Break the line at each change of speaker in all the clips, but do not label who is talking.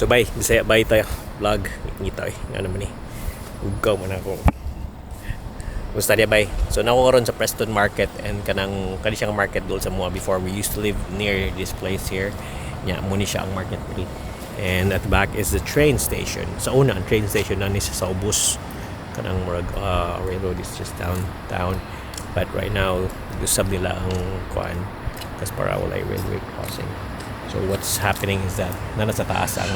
So bye, Bisaya bye tayo. Vlog, ngita eh. Nga naman eh. Ugaw man ako. Basta diya bay. So nako karon sa Preston Market and kanang kani siyang market dol sa mua before. We used to live near this place here. Nya mo ni siya ang market diri. And at the back is the train station. Sa una, ang train station na ni siya sa ubos. Kanang murag railroad is just down. But right now, gusab nila ang kuan kas para walay railway crossing. So what's happening is that nana sa taas ang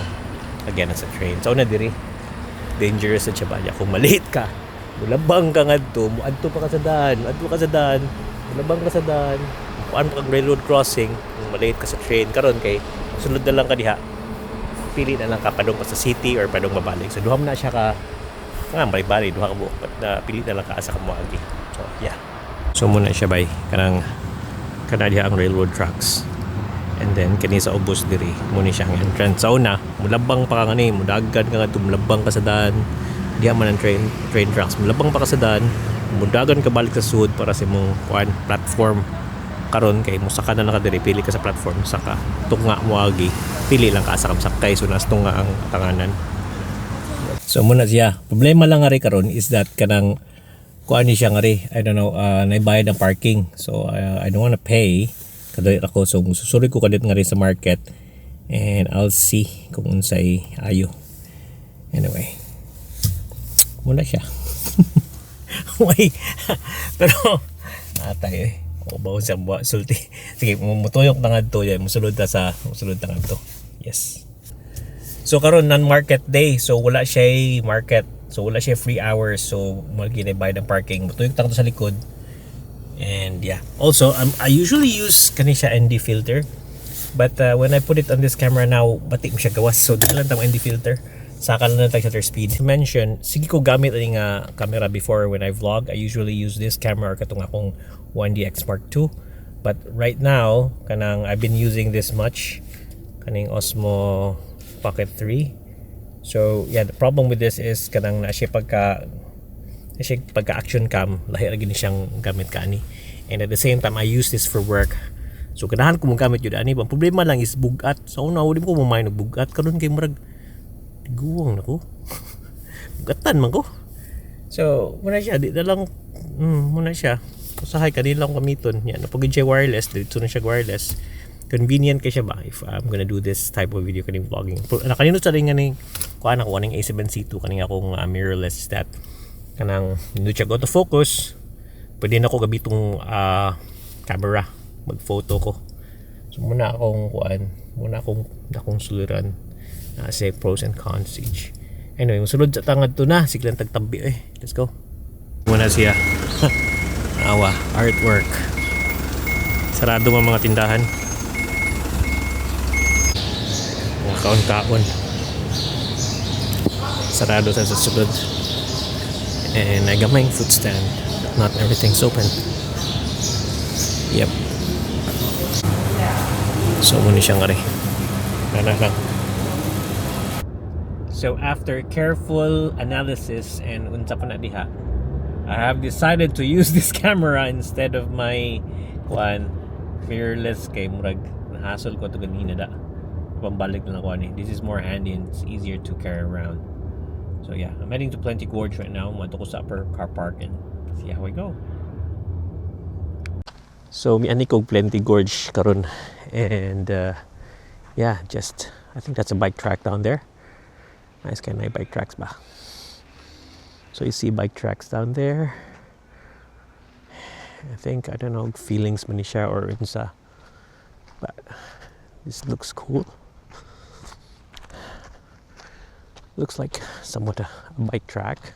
again sa train. So una diri, dangerous na siya ba kung maliit ka, mulabang ka ngadto, muadto pa ka sa daan, muadto ka sa daan, mulabang ka sa daan, kuan pa kag railroad crossing, kung maliit ka sa train. Karon kay sulod na lang ka diha, pili na lang ka padung ka sa city or padung mabalik. So duha man na siya ka nga bali, duha ka buok, but na pili na lang ka asa ka moagi. So yeah, so muna siya bay, kanang kana diha ang railroad tracks and then kani sa ubos diri mo ni siya ang entrance. Sa una, mulabang pa ka ngani, mudagan ka ngadto, mulabang ka sa daan, diha man ang train tracks, mulabang pa ka sa daan, mudagan ka balik sa sud para sa imong kuan, platform. Karon kay musaka na lang ka diri, pili ka sa platform, saka tunga moagi, pili lang ka asa ka sakay. So nas tunga ang atanganan. So muna siya. Problema lang nga karon is that kanang kuan ni siya nga ri, I don't know, naibayad ang parking. So I don't wanna pay kadali ako, so susuri ko kadit nga rin sa market and I'll see kung unsay ayo. Anyway, muna siya. Why? Pero atay eh. O baon siya buwa sulti. Sige, mutuyok na ngadto yan. Musulod ta ngadto. Yes. So karon non-market day. So wala siya market. So wala siya free hours. So mao bayad ang parking. Mutuyok ta sa likod. And yeah. Also, I usually use kani siya ND filter. But when I put it on this camera now, bati mo siya gawas. So di lang tang ND filter. Saka lang na shutter speed. Mention, sige ko gamit ani nga camera before when I vlog. I usually use this camera or katong akong 1DX Mark II. But right now, kanang I've been using this much kaning Osmo Pocket 3. So yeah, the problem with this is kanang na siya pagka action cam, lahi ra gini siyang gamit kaani. And at the same time, I use this for work. So ganahan ko mo gamit yun ani. Ang problema lang is bugat. Sa una, wala ko mo mind og bugat. Karon kay murag guwang na ko. Bugatan man ko. So, muna siya, di na lang, muna siya. Usahay, kanila akong gamiton. Yan, napagod siya wireless, dito na siya wireless. Convenient kay siya ba if I'm gonna do this type of video kaning vlogging. Pero, nakanindot sa rin nga ning, kuan ako kaning A7C II kaning akong mirrorless is that kanang nindot siya autofocus, pwede na ako gamitong camera mag-photo ko. So muna akong kuan, muna akong suliran na say pros and cons each. Anyway, musulod sa tangad to na, siglang tagtambi eh. Let's go. Muna siya. Awa, artwork. Sarado mga mga tindahan. Mga kaon-kaon. Sarado sa sulod. And I got my food stand. But not everything's open. Yep. So muna siyang ari. Ano lang. So after careful analysis and unsa pa na diha, I have decided to use this camera instead of my kuan, mirrorless, kay murag nahasol ko to ganina da. Pambalik na lang ko ani. This is more handy and it's easier to carry around. So yeah, I'm heading to Plenty Gorge right now. Moadto ko sa upper car park and see how we go. So mi ani kog Plenty Gorge karon and yeah, just I think that's a bike track down there. Nice kay na bike tracks ba. So you see bike tracks down there. I think, I don't know, feelings man ni siya or unsa. But this looks cool. Looks like somewhat a bike track.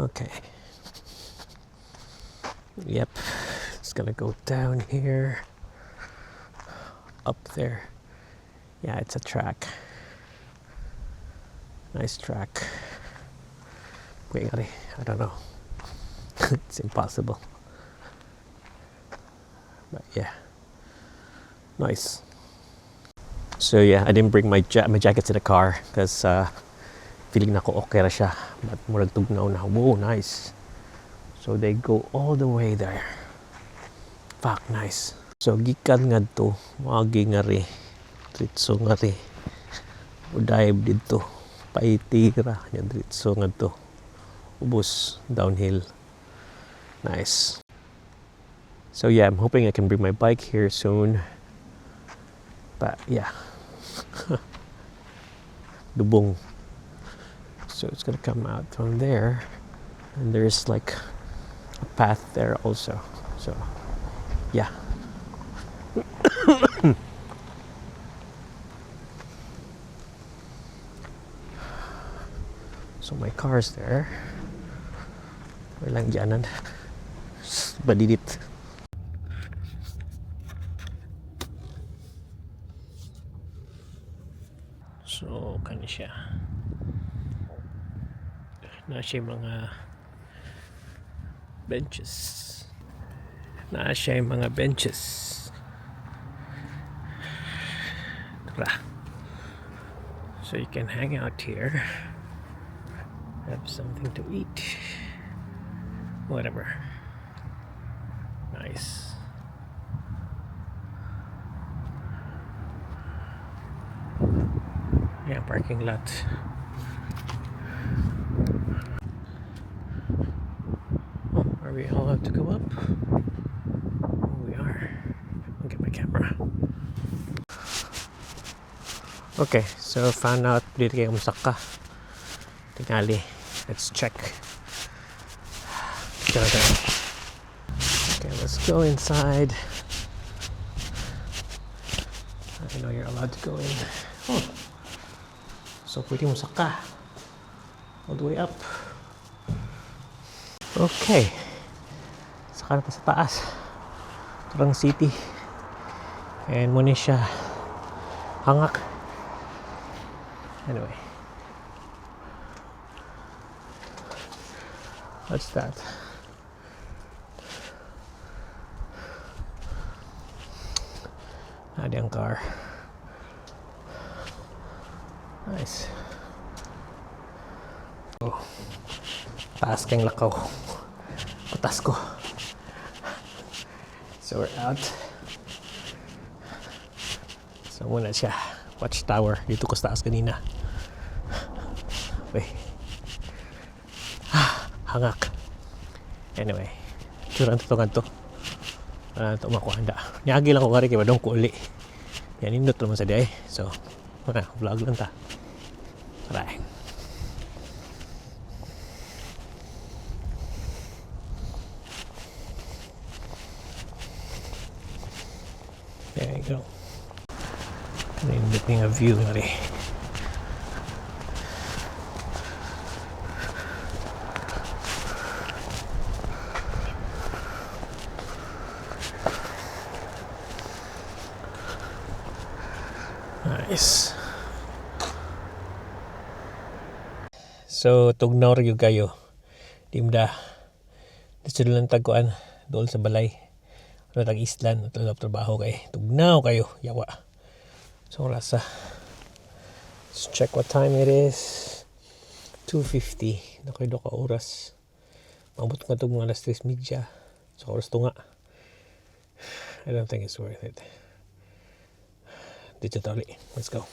Okay. Yep. It's gonna go down here. Up there. Yeah, it's a track. Nice track. Wait, I don't know. It's impossible. But yeah. Nice. So yeah, I didn't bring my jacket to the car because feeling nako okay ra siya. But murag tugnaw na. Whoa, nice. So they go all the way there. Fuck, nice. So gikan ngadto, moagi ngari, diretso ngari. Udaib didto, paitira nya diretso ngadto. Ubos downhill. Nice. So yeah, I'm hoping I can bring my bike here soon. But yeah. Dubong. So it's gonna come out from there. And there's like a path there also. So yeah. So my car's there. Walang diyanan. Badidit. So, kani siya. Naa siya mga benches. Naa siya mga benches. Tara. So you can hang out here. Have something to eat. Whatever. Nice. Yeah, parking lot. Oh, are we allowed to go up? Oh, we are. I'll get my camera. Okay, so found out dito kayo masaka. Tingali. Let's check. Tara, tara. Okay, let's go inside. I know you're allowed to go in. Oh. So pwede mo saka. All the way up. Okay. Saka na pa sa taas. Turang city. And mao ni siya hangak. Anyway. What's that? Naa ang car. Nice. Oh. Taas kang lakaw. Patas ko. So we're out. So mao na siya. Watchtower. Dito ko sa taas ganina. Wait. Ah, hangak. Anyway. Tsura to to. Wala na ito makuha. Niagi lang ko kari kay madong ko uli. Yan nindot naman sa diay. So, wala, vlog lang ta. Bye. There you go. Nindot nga view nga rin. Nice. So, tugnaw ra gyud kayo. Di mo da. Dito lang tagkuan dool sa balay. Ano tag islan, ato lang trabaho kay. Tugnaw kayo, yawa. So, rasa. Let's check what time it is. 2:50. Nakoy do ka oras. Maabot ko itong mga alas 3:30. So, oras to nga. I don't think it's worth it. Dito ta uli. Let's go.